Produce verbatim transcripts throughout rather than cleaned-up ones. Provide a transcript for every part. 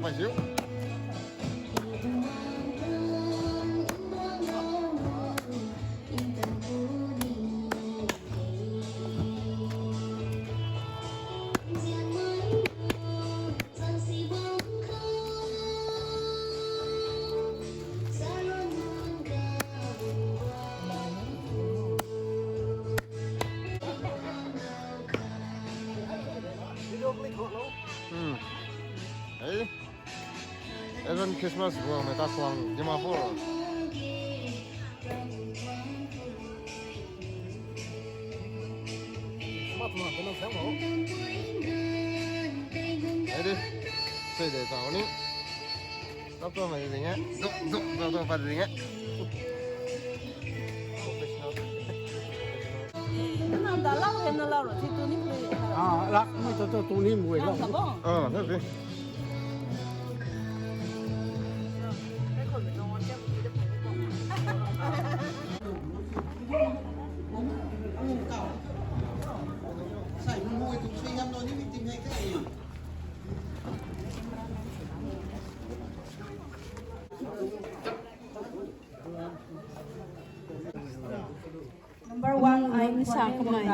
Thank you. Hmm. Hey. Advance Christmas guangmei ta khwang Dimapur. Hey de. Sei de tau ni. Tap tau mai ding e. Zuk zuk tau tau pat ding e. Professional. Nang ta lau hei na lau ro, si tu ni mui. Ah, lak mui tu tu tu ni mui lau. Lau ta bang. Ah, na bi. Number one, ai sa kamai.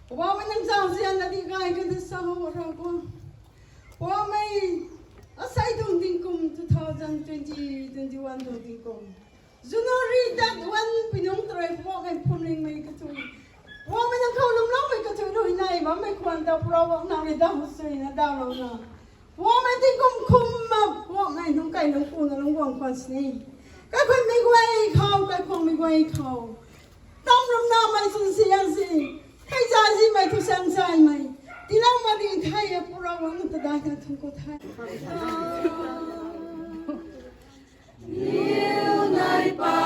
Poubauhmei nang zauzian na di gay kan ta sa ho Ravguangc. Poubauhmei, asei tuang tingkum two thousand twenty, twenty-one tuang tingkum January date one pui nungc tei rui Poubauhmei phwamlingmei kathui, Poubauhmei nang khou lwmloumei kathui rui nai bammei khwan ta Pu Ravguangc nang rui daw suina dawlouna, Poubauhmei tingkum khum ma Poubauhmei nunc kai nunc kuna lungc guang khwan sini. Kaikhunmei guay khou, kaikhwangmei guay khou, tam ramnamei chwn sian si, thei zazimei thu sang zaymei tiilou mak ding thei e Pu Ravguangc ta dai na thun khou the. Niw nai pa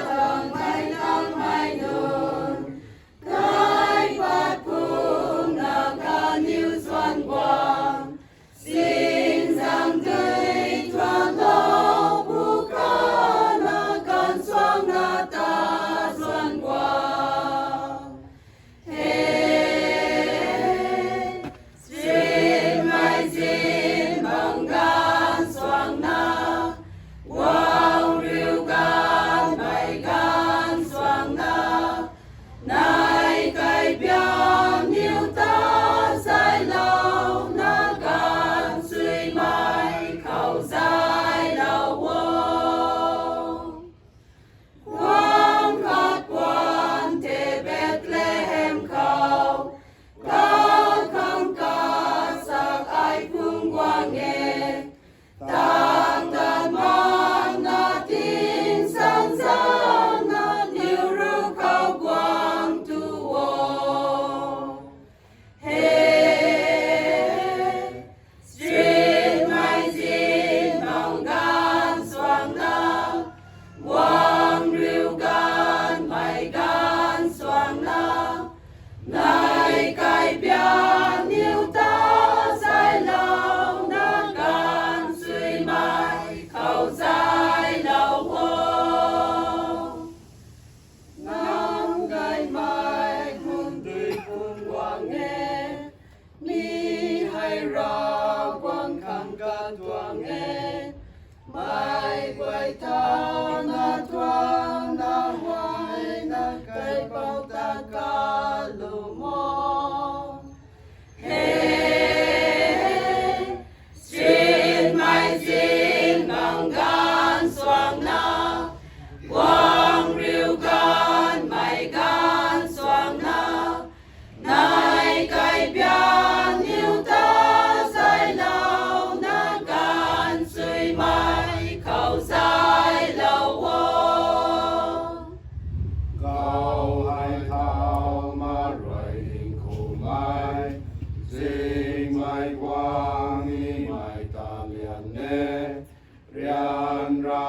tang kai tang mai nunc, kai pat kumna kaniw suan guang, sing zang dui tuan lou bu kana kan suang na ta suan guang. He, stream mai zin bang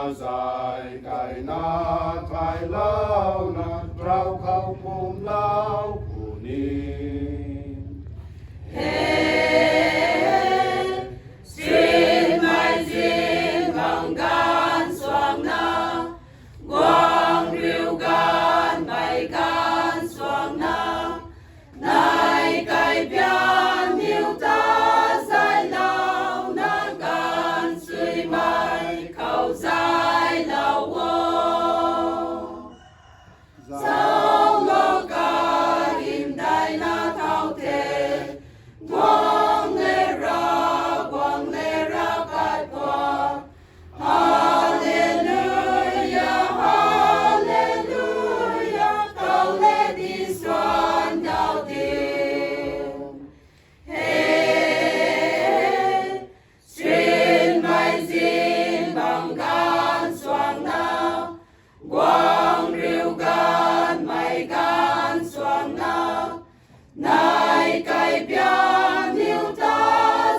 Zay kaina thaylouna rau khou pumlou puni. He, sinmei zin bang ganv suangna, guang riu ganvmei ganv suangna, nai kaibian niu ta zaylouna ganv suimei khou zaylou o. Zaulo, kahymdaihna thau the, guang le ra, guang le ra kaipua. Haleluya, haleluya, kau le di suan dau di. He, sinmei zin bang ganv suangna, guang riu ganvmei ganv suangna, nai kaibian niu ta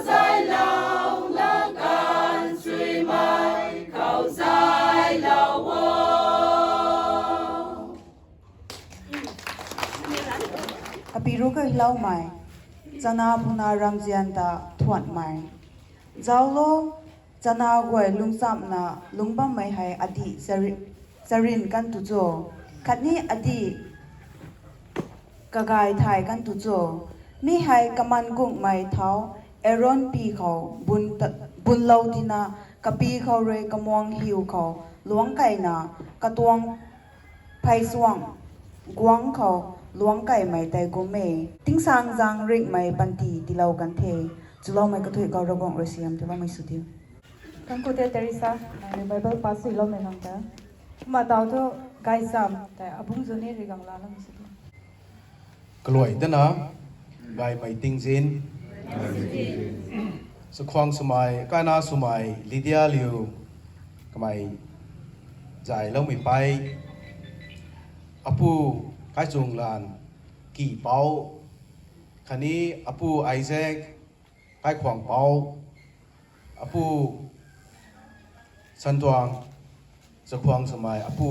zaylouna ganv suimei khou zaylou o. Api ru kahiloumei, chana puna ramzian ta thuanmei. Zaulo, chana guay lungchamna lungc bammei hei adih chari-, charin kan tu cho, khatni adih kagay thay kan tu cho. Mi hei kaman kungmei thau Aaron pi khou bun ta-, bunlou tina, kapi khou rui kamuang hiu khou luangc kaina, katuang pheysuang guangc khou luangc kaimei tei kum e. Tingsaengzaeng ringhmei panty tiilou kan the. Chuloumei kathuic khou Ravguangc rui siam tiiloumei sw diu. Kangkute Teresa, nang Bible pass suiloumei khang ta. Kumna tau thu, gaychamv tei abungc zuni rui gang laloumei sw diu. Kaluai dana, gaymei tingzin. Chakhwang swmei, kaina swmei, Lydia liu, kamei zayloumei pei, apu Kaichunglan, ki pou, khatni apu Isaac, Kaikhwang pou, apu Santuang, Chakhwang swmei, apu,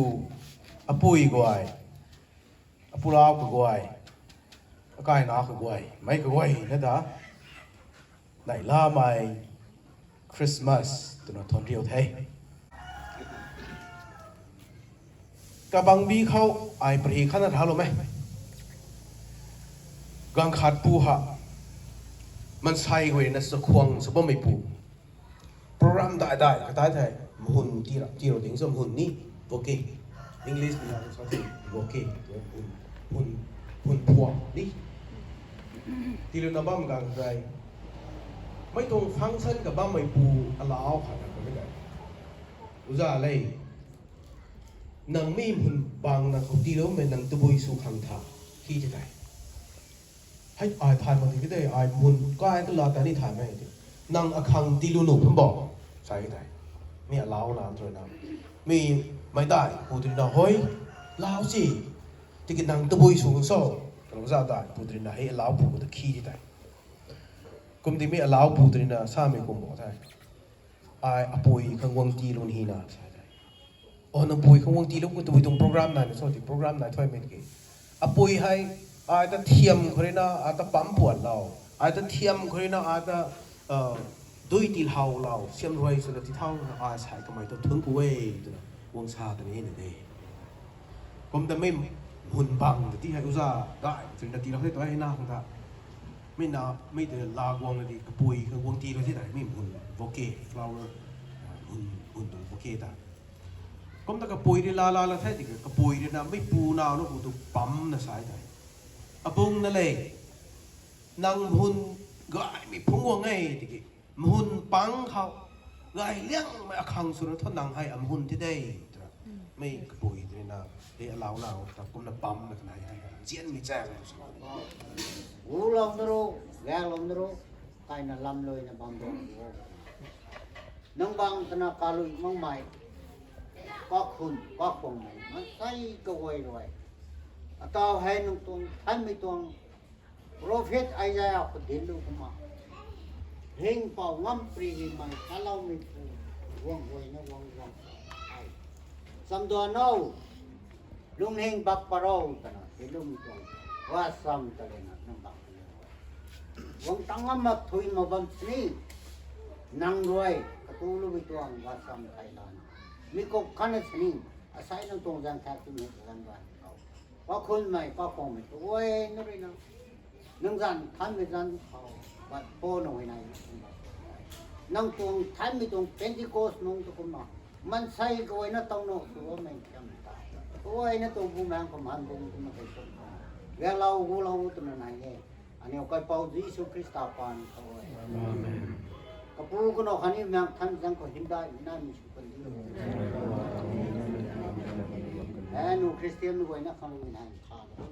apui guay, apulau kaguay, akaina kaguay, mei kaguay na ta, neihlamei Christmas twna thuanc riu the. Kabangbi khou ai pari khatna thaloumei, ganv khat pu ha, maansei guayna chakhwang sw bammei pu, program daih daih katai thei, mhun tii ra, tii ra ding cho, mhun ni, bouquet. English ni sa the, bouquet, mhun, mhun, mhun phuak ni. Tiilouna bam ganv tei, mei tuang function kabammei pu alau khat na kamei tei, Uza le, nang mi mhun bangna khou tiiloumei nang tabui sw khang tha, ki ti tei. Hei, ai thay mak ti ki tei, ai mhun kai kala ta ni thaymei ti. Nang akhang tiilou nuh pham bo, sa ki tei. Mi alau na nrui na, mi mei dai pu tei na, hoi, lau si. Tiki nang tabui sw khang cho, kang za dai pu tei na, hei alau pu khou ta ki ti tei. Kumti mi alau pu tei na samei kum bo tei, ai apui khang guang tiilou ni na sa tei. O, nang pui khang guang tiilou khou tabui tuang program nai na cho ti, program nai thuaymei ki. Apui hei, ai ta thiam khou rui na, ai ta pam puanlou, ai ta thiam khou rui na, ai ta dui tiilhoulou, siam ruai swna ti thau, ai sai kamei ta thun ku e twna guang sa ta ni na de. Kumta mei mhun bang ta ti hei uza dai twna tiilou the tu hei na khang ta. Mei na, mei tei la guangna ti kapui khang guang tiilou the tei, mi mhun bouquet, flower, mhun, mhun tuang bouquet ta. Kumta kapui rui la la la the tiki, kapui rui na meipu naw na khou tu pamna sa e tei, abungna le, nang mhun gaymei phungc guang e tiki, mhun pang khou gay liangmei akhang swna thu nang hei amhun the de, twna mei kapui tei na, hei alau naw ta kumna pamna kanei hei nzianmei chaeng tu sa. Gulou na ro, gaklou na ro, kaina lamluina bam bam o. Nang bang twna kalui makmei, kakhun kakhwangmei maansei kaguay rui, atau hei nang tuang thanmei tuang prophet Isaiah khou dinclou kumna, ringhpouc ngam pri rimei taloumeipu guang guayna guang guang, Chamduan o, lungning bak parou twna, hei lum tuang, wasam ta lena nang bak parou. Guang tang ngam mak thui mak bam sini, nang rui, katu lu bi tuang, wasam thai lan. Mi kok khan sini, asai nang tuang zang thak tu mi zang ban kau. Pakhunmei, pakhwangmei, oi, nu rui na. Nang zan thanmei zan khou, bat po nung hei nai, nang tuang thanmei tuang Pentecost nung tu kumna, mansei kaguayna tau no, tu mei kiam ta. Kaguayna tu bu mang kum han bung kumna kei kum. Galau gu lau twna nai e. Aniu Kaipouc Jisu Khrista pan khou e. Amen. Kapu kano khatni mang than zang khou hymdaihmei nai mi sw kan di. E, nu Christian guayna khang mi nai kha lo.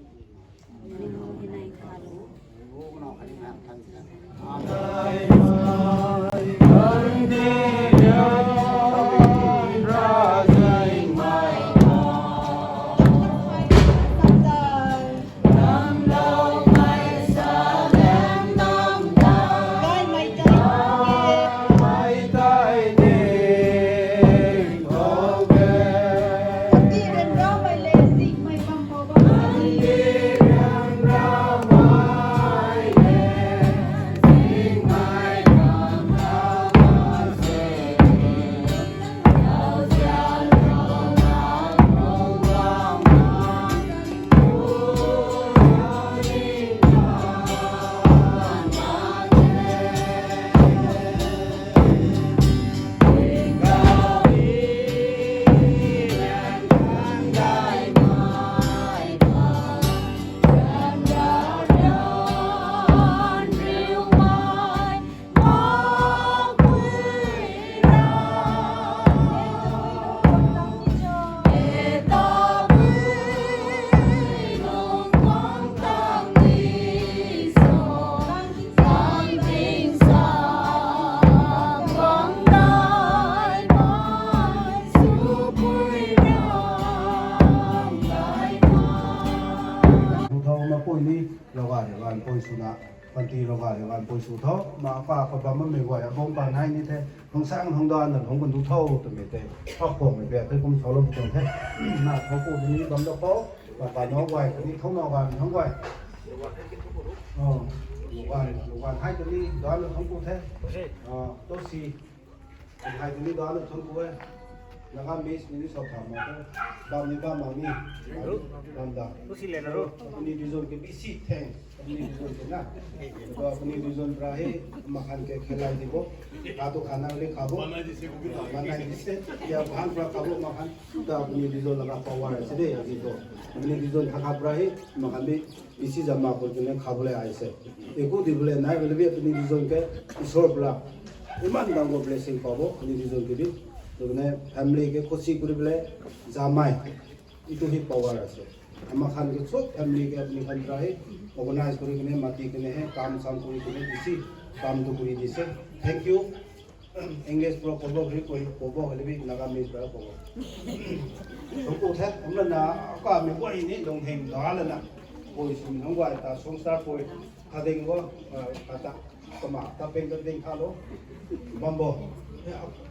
Thau ma pui ni, loga hei gan pui swna, panty loga hei gan pui sw tho, ma pa pa bam mei guay, abom pan hei ni the, hung sang hung dan na hung kan du tho, twmei te, pa khwang mei bek, kei kum salo bu tuang the, na thau ku ni bam da khou, ma pa no guay, kani thau no gan, thang guay. Oh, lugan, lugan hei kani, dan na thang ku the. Ah, to si. Hei tini dan na thun ku e. Naga Miss ni ni sau tham mak e. Bam ni bam mak ni. Bam da. Apuni division ke bisi thanks. Apuni division ke na. Apuni division pra hei makhan ke khelai di bo. Atu khana le kha bo. Manai di se. Ya bhan pra kha bo makhan. Da apuni division laga power se de ya di bo. Apuni division thaka pra hei makhan di. Isi zama ko tine kha bo le ai se. Eku di bo le nai bo le bi apuni division ke Isor pra. Iman bang ko blessing pa bo apuni division ke bi. Tune family ke khusi kuri bo le zamai. Itu hi power ase. Ama khan ke chok family ke apni khan pra hi organize kuri kine mati kine he kam sam kuri kine isi kam tu kuri di se. Thank you. English pro kobo hri koi kobo hri bi Nagamese pra kobo. Song ko the, amna na ka mi koi ni dong heng da la na. Koi sum nang wai ta song star koi. Ka ding bo, ka ta, kama ta peng ta ding kha lo. Bam bo.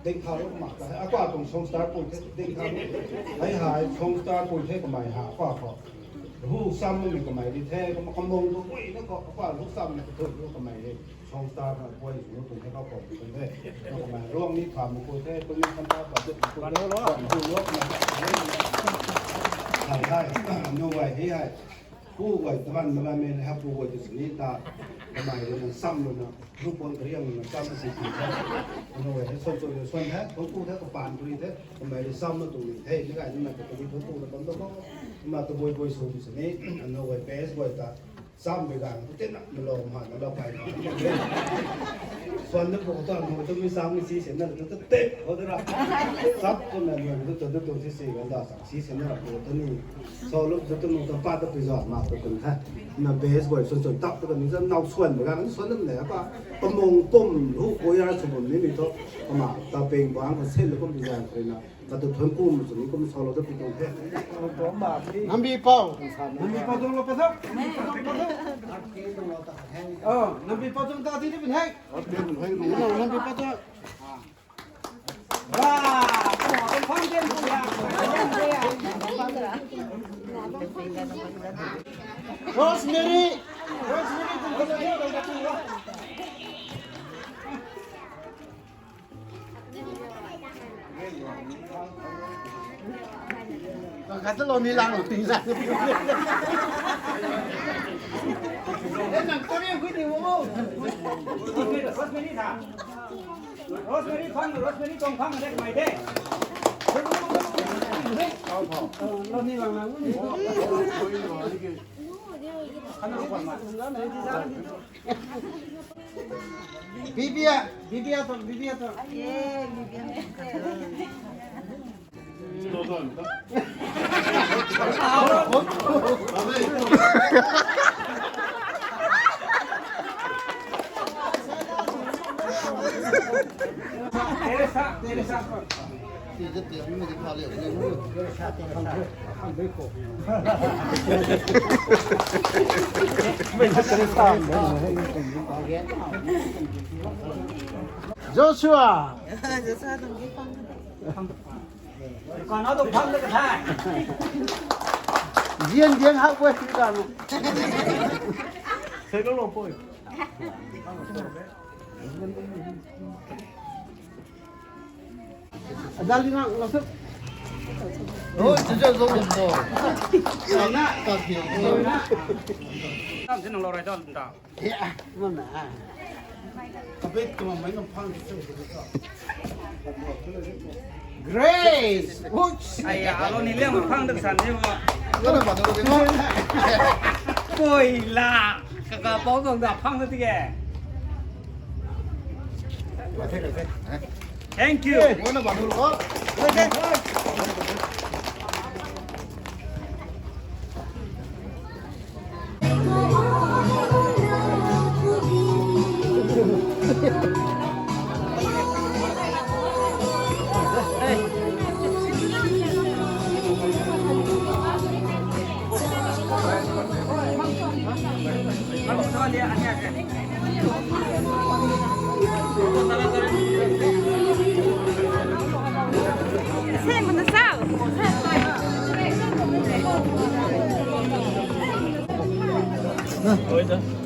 Ding kha lo kama ta. Akwa tuang song star koi the ding kha lo. Hai hai song star koi the kamai ha akwa ko. Hu sam mi kamai di the, kama kamong tu koi na ko, akwa hu sam mi tu kamai di. Song star na koi sw tu the ka ko tu the. Kamai ruang ni kha mo koi the, tu ni kan ta pa tu koi the. Kan tu lo na. Hai hai, no wai hei hai. Pu guay taban malan mei le ha pu guay tu sini ta kamai le na sam lo na, lu pon kariang lo na sam si si sa. Ano guay he son son le son he, thong pu the kapan puri the, kamai le sam lo tu ni the, ni guay ni na ka tu ni thong pu na bam lo ko. Ma tu boi boi so tu sini, ano guay best guay ta sam bi gang tu te na, malo ma na lo kai ma. Son na pu ta no tu mi sam mi si se na tu te te ho de ra. Sap ko na no tu tu tu si si gan da sa. Si se na ra ko tu ni. So lo tu tu nung ta pa ta pi zo ma ko kun ha. Na best boy sun sun tap ta ni zan nau suan ba ga ni suan nam ne pa. Pamong pom hu ko ya su bom ni ni to. Kama ta peng bang ko sen lo ko bi zan ko na. Ka tu thon kum su ni kum so lo ta pi tong the. Nambi pau. Nambi pau tong lo pa tho. Oh, nambi pau tong ta di ni bin hai. Nambi pau tong. Rosemary. Kata lo ni lang lo ni lang. Rosemary, Rosemary tha. Rosemary phang, Rosemary tong phang dek mai de. Lo ni lang lang ni. Khana lo ma. Bibia, Bibia to, Bibia to. Teresa, Teresa. Joshua. Dukan na tu phang de ka thai. Zian diang hak we dukan. Sei lo lo poi. Adal di na, lo sep. Oh, cucu zo zo. Na, ka thiu. Tam sin lo rai ta ta. Ya, mana. Abit tu mai ngam phang. Grace, oops. Ai ya, alo ni liang phang dak san ni mo. Kau na ba tu mo. Poi la, kaka pau tuang da phang da ti ke. Thank you. Kau na ba tu mo.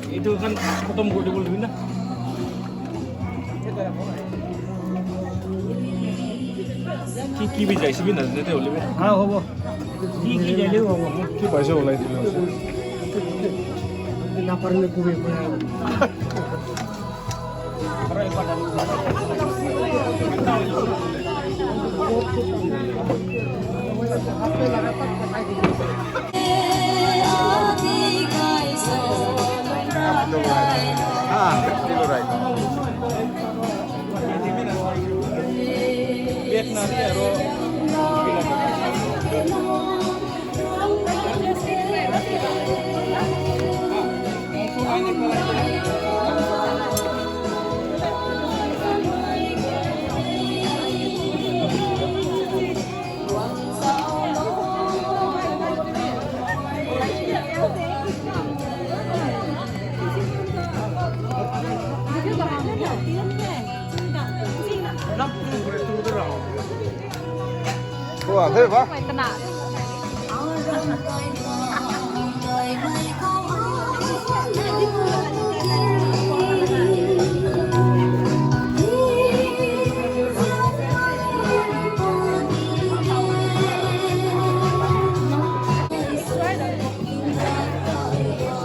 Itu kan khatam kuri bol na. Ki ki bi jai si bi na de de le. Ha, hobo. Ki ki jai le hobo. Ki bai se lai de. Na par le ku be. Ah, right. Ua, hei ba.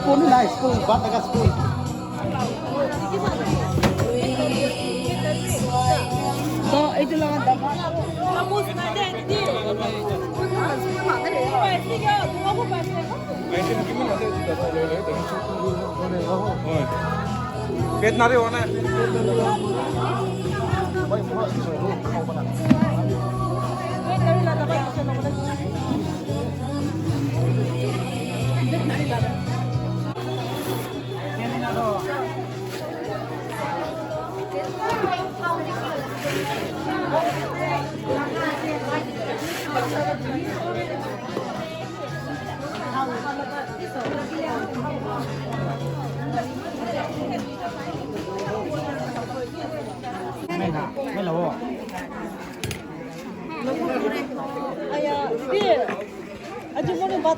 Spoon, nice spoon, but I got spoon. Pet nari wana.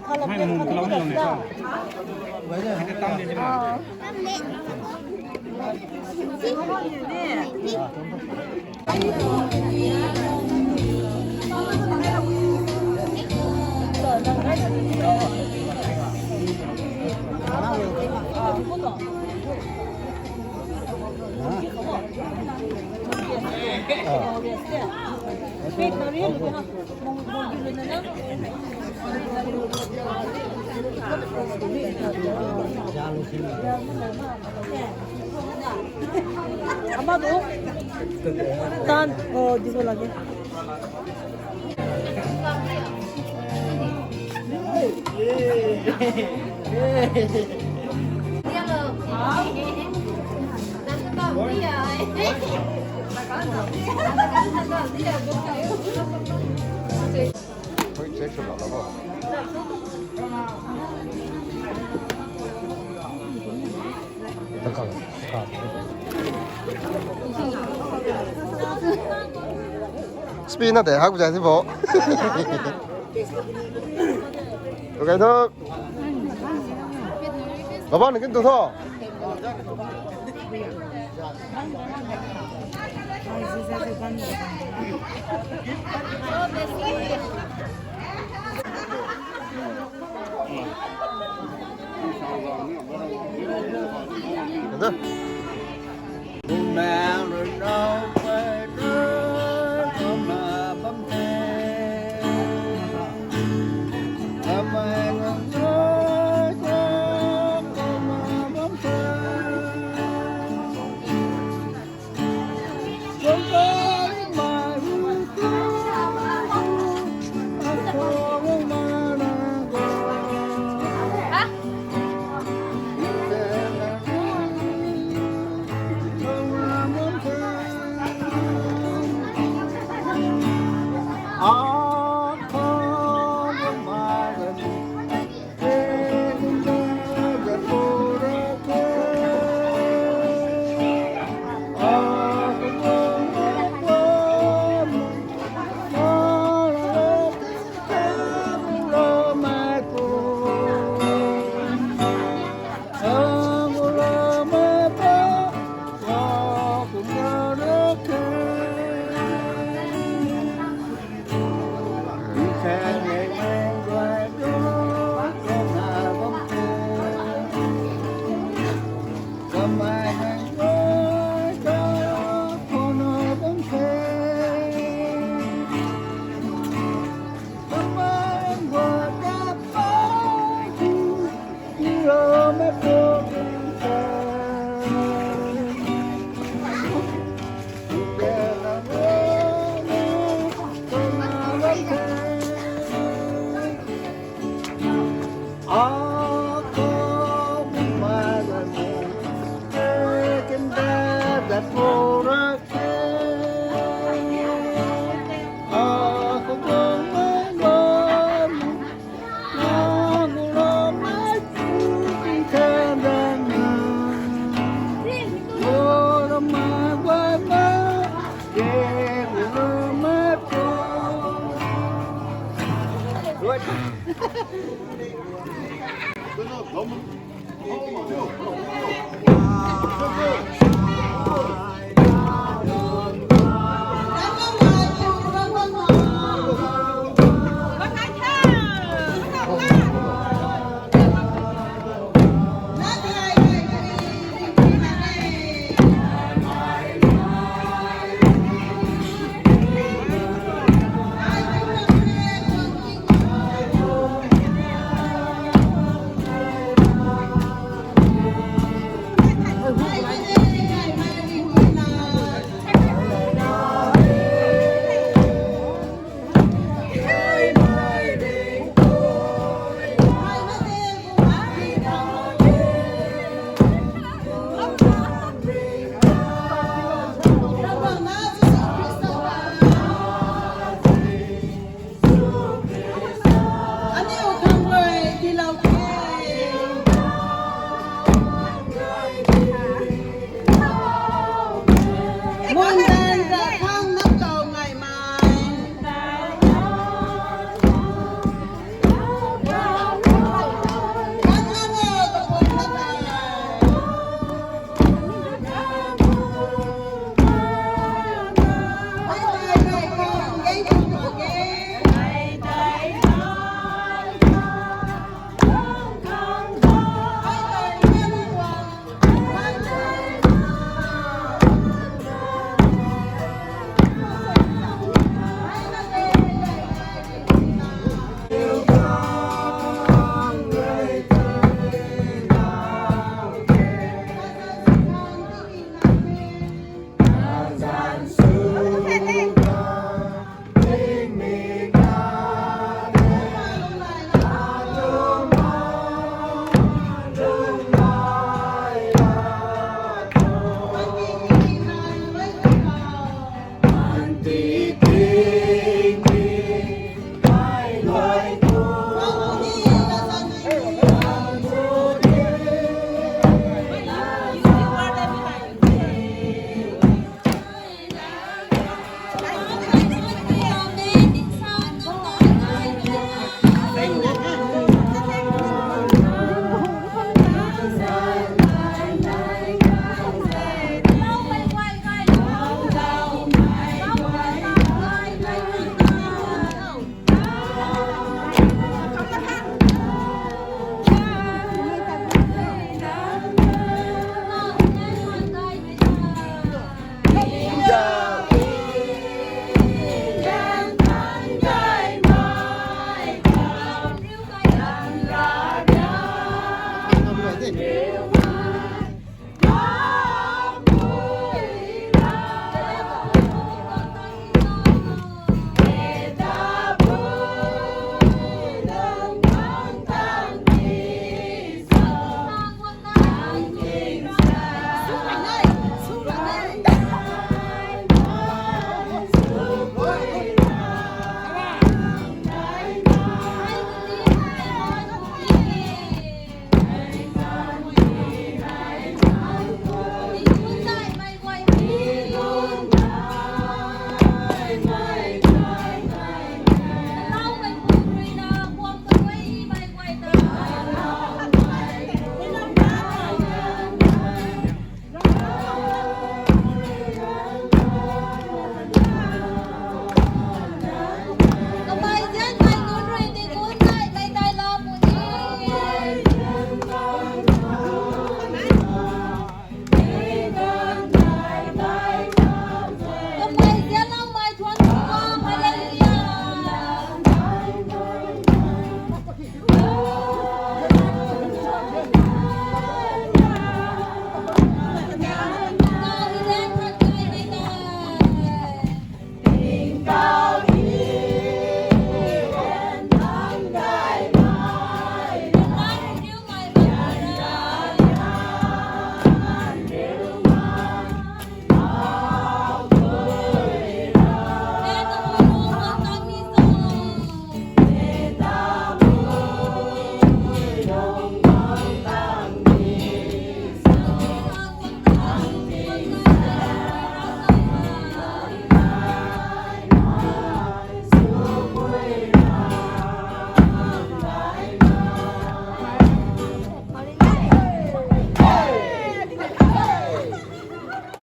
Hai mum kalau ni lou ne. Hai ka tam de jima. Ama do. Tan. Oh, this one again. Oi, check sw lou lou. Speed na de, hak bujai si bo. Okay, tho. Baba, ni kin tu tho.